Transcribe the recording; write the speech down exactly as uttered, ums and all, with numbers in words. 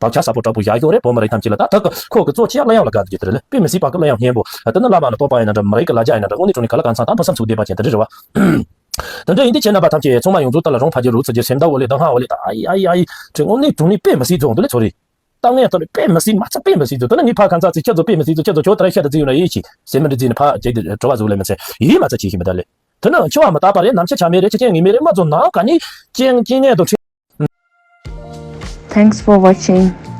བག་ཆགས་ཟབ་པོ་དྲག་པོ་བཞག་ཡོད་རེད། བོད་མི་རིགས་ཐམས་ཅད་ལ། ད་ད་ཁོ་གི་གཙོ་ཆེ་ཡ་གླུ་དབྱངས་ལ་དགའ་བསྡད་རྒྱུ་དེ་རེད་ལ། དཔེ་མི་སྲིད་པ་གི་གླུ་དབྱངས་སྙན་པོ། དེ་ནི་བླ་མ་ན་སྤོབས་པ་ཡིན་ན་འདྲ། མི་རིགས་ཀྱི་ལ་རྒྱ་ཡིན་ན་འདྲ། དངོས་གནས་དྲང་གནས་ག་ལ་གང་འཚམ་དང་ཕུན་སུམ་ཚོགས་བསྡད་པ་ཅན་དེ་འདྲ་རེད་བ། དེ་འདྲ་ཡིན་དུས་ཁྱེད་རྣམ་པ་ཐམས་ཅད་ཚང་མ་ཡོངས་རྫོགས་ད་ལ་རང་ཕ་རྒྱལ་རུ་ཚུར་རྒྱལ་སེམས་ད་འོ་ལེ་ད་ཧང་འོ་ལེ་ད་ཨ་ཡི་ཨ་ཡི་ཨ་ཡི་དྲི་ངོ་ནི་དྲུང་ནི་དཔེ་མི་སྲིད་རྫོགས་འདུག་ལེ་ཚོ་རེད། ད་ངས་ད་ནི་དཔེ་མི་སྲིད་མ་ཚད་དཔེ་མི་སྲིད་རྫོགས་ད་ནི་ངའི་ཕ་ཁ་མཚར་ཚེ་ཁྱེད་ཚོ་དཔེ་མི་སྲིད་རྫོགས་ཁྱེད་ཚོ་ཁྱོད་ད་ར་ཤ་ད་རྫི་ཡོད་ན་ཡིད་ཆེས་ཟེར་མི་འདྲ་རྫི་ནི་ཕ་རྒྱལ་དེ་གྲོ་བ་ཟུག་ལེ་མི་ཚེ་ཡིད་མ་ཚད་ཆེ་ཤི་མི་ད་ལེ། དེ་ནི་འཆི་བ་མི་རྟག་པ་རེད། ནམ་འཆི་ཆ་མེད་རེད། འཆི་རྐྱེན་ངེས་མེད་རེད། མ་རྫོགས་ནའང་ག་ནི་རྐྱེན་རྐྱེན་ངན་དང་འཕྲད། Thanks for watching.